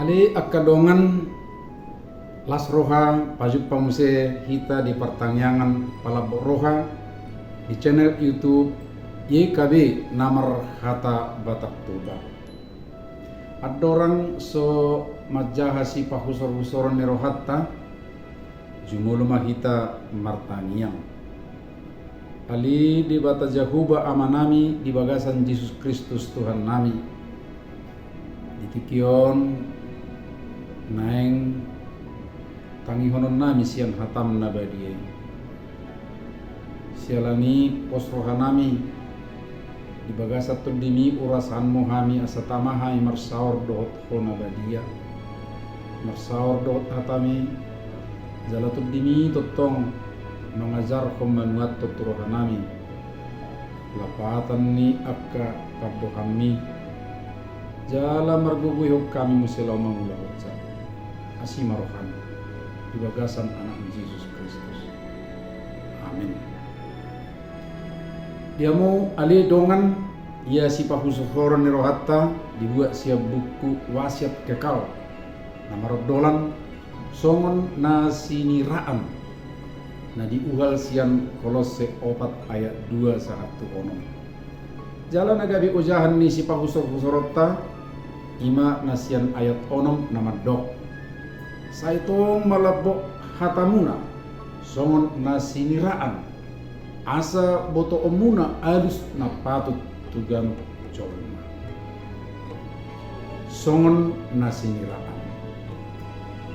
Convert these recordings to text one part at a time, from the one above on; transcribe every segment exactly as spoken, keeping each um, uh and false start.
Ale angka dongan, las roha pajumpa muse hita di partangiangan palambok roha di channel YouTube Y K B na marhata Batak Toba. Andorang so manjaha sipahusorhusoron ni rohanta, jumolo ma hita martangiang. Ale Debata Jahowa Amanami di bagasan Jesus Kristus Tuhannami, di tingki on naeng tangihononnami sian hataM na badia i. Siala ni pos rohanami di bagasan TondiMi, urasanMo hami asa tama hami marsaor dohot Ho na badia, marsaor dohot hataMi, jala TondiMi tongtong mangajarhon, manuathon tu rohanami lapatan ni angka pandohanMi, jala margogoihon hami muse laho mangulahon. Asi ma rohaM di bagasan AnakMi Jesus Kristus. Amen. Di hamu ale dongan, ia sipahusorhusoron ni rohanta dibuat sian buku Wasiat Kekal na marondolan songon na siniraan, na diuhal sian Kolosse opat ayat dua sahat tu onom. Jala na gabe ojahan ni sipahusorhusoronta i ma na sian ayat onom na mandok: Sai tong ma lambok hatamuna songon na siniraan, asa botoonmuna alus na patut tu ganup jolma. Songon na siniraan.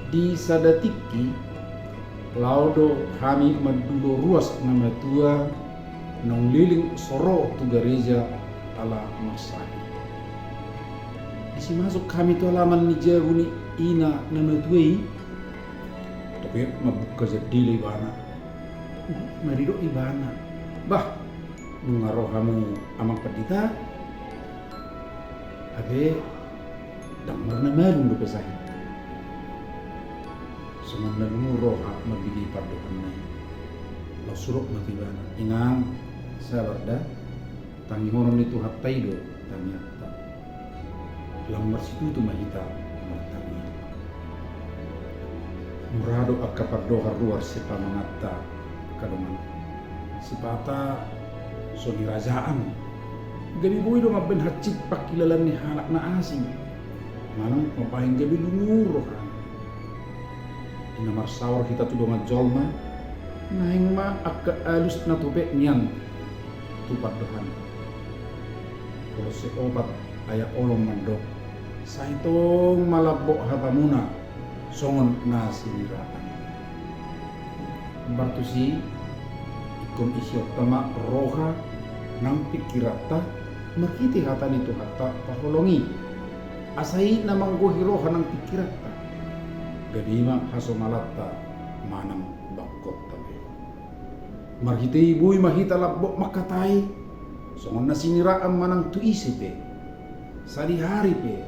Di sada tingki, laho do hami mandulo ruas na matua naung leleng so ro tu gareja ala marsahit. Disi masuk hami tu alaman ni jabu ni ina na matua i. Topet mambuka jandela ibana. Maridok ibana: Bah, nunga ro hamu, Amang Pandita? Hape ndang marnamalum dope sahit. Songon na lungun roha mambege pandohanna i. Laos hudok ma tu ibana: Inang, sabar da. Tangihonon ni Tuhanta i do tangiangta. Lam marsitutu ma hita martangiang. Mura do angka pandohan ruar sipamanganta, angka dongan. Sipata so nirajaan. Gabe boi do mambaen hansit pangkilalaan ni halak na asing. Manang mambaen gabe lungun rohana. Di na marsaor hita tu dongan jolma, naeng ma angka alus na topet nian tu pandohan. Kolosse opat ayat onom mandok: Sai tong ma lambok hatamuna songon na siniraan. Martusi, ingkon isihonta ma roha nang pingkiranta marhite hata ni Tuhanta parholong i. Asa i na manggohi roha nang pingkiranta. Gabe i ma hasomalanta manang bangkonta pe. Marhite i boi ma hita lambok mangkatai songon na siniraan manang tu ise pe, sadihari pe,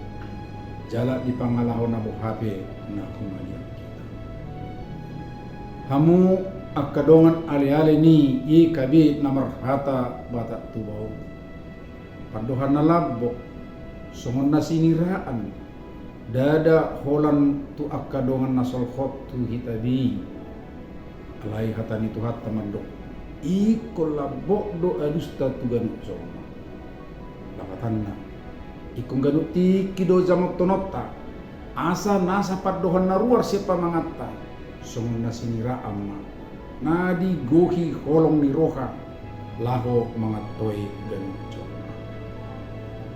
jala di pangalaho na boha pe na humaliang hita. Hamu angka dongan aleale ni Y K B na marhata Batak Toba on. Pandohan na lambok songon na siniraan, ndada holan tu angka dongan na solhot tu hita be i. Alai hata ni Tuhanta mandok: Ingkon lambok do alusta tu ganup jolma. Lapatanna, ingkon ganup tingki do jamothononta, asa nasa pandohan na ruar sian pamanganta, songon na siniraan ma na digohi holong ni roha laho mangantoi ganup jolma.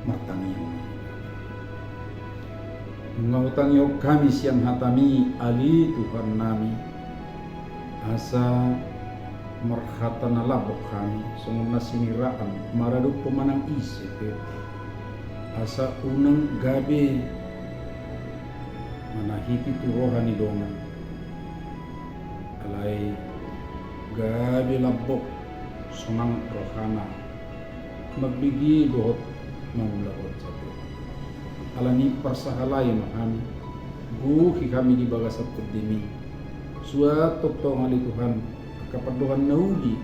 Martangiang ma hita. Nunga hutangihon hami sian hataMi, ale Tuhannami, asa marhata na lambok hami songon na siniraan maradophon manang ise pe, asa unang gabe manahiti tu roha ni dongan. Alai gabe lambok sonang rohana mambege dohot mangulahon sahat. Alani i parsahalai ma hami, gohi hami di bagasan TondiMi. Suan tongtong ale Tuhan, angka pandohan na uli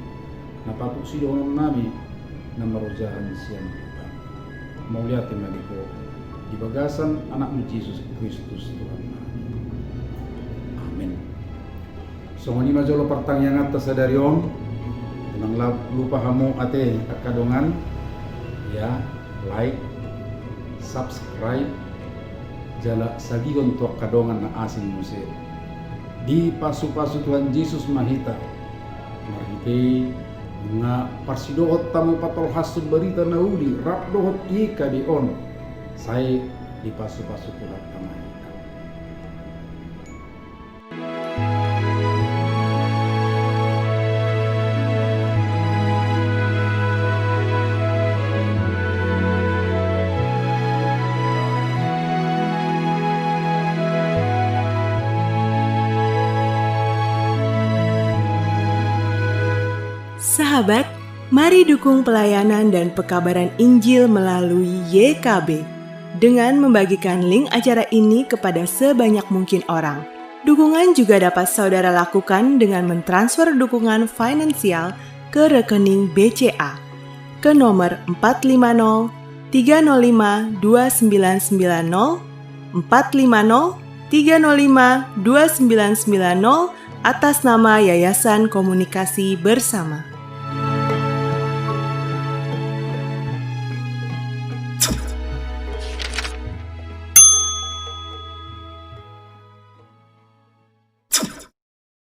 na patut sidohononnami na marojahan sian hataMi. Mauliate ma di Ho, Di bagasan Anakmu Jesus Kristus Tuhannami. Amen. Songon i ma jolo partangianganta sadari on. Unang la lupa hamu ate angka dongan, ya, like, subscribe, jala sagihon tu angka dongan na asing muse. Dipasupasu Tuhan Jesus ma hita marhite nunga parsidohot hamu patolhashon barita na uli rap dohot Y K B on. Sai dipasupasu Tuhanta ma hita. Sahabat, mari dukung pelayanan dan pekabaran Injil melalui Y K B dengan membagikan link acara ini kepada sebanyak mungkin orang. Dukungan juga dapat saudara lakukan dengan mentransfer dukungan finansial ke rekening B C A ke nomor empat lima nol tiga nol lima dua sembilan sembilan nol, empat lima nol tiga nol lima dua sembilan sembilan nol, atas nama Yayasan Komunikasi Bersama.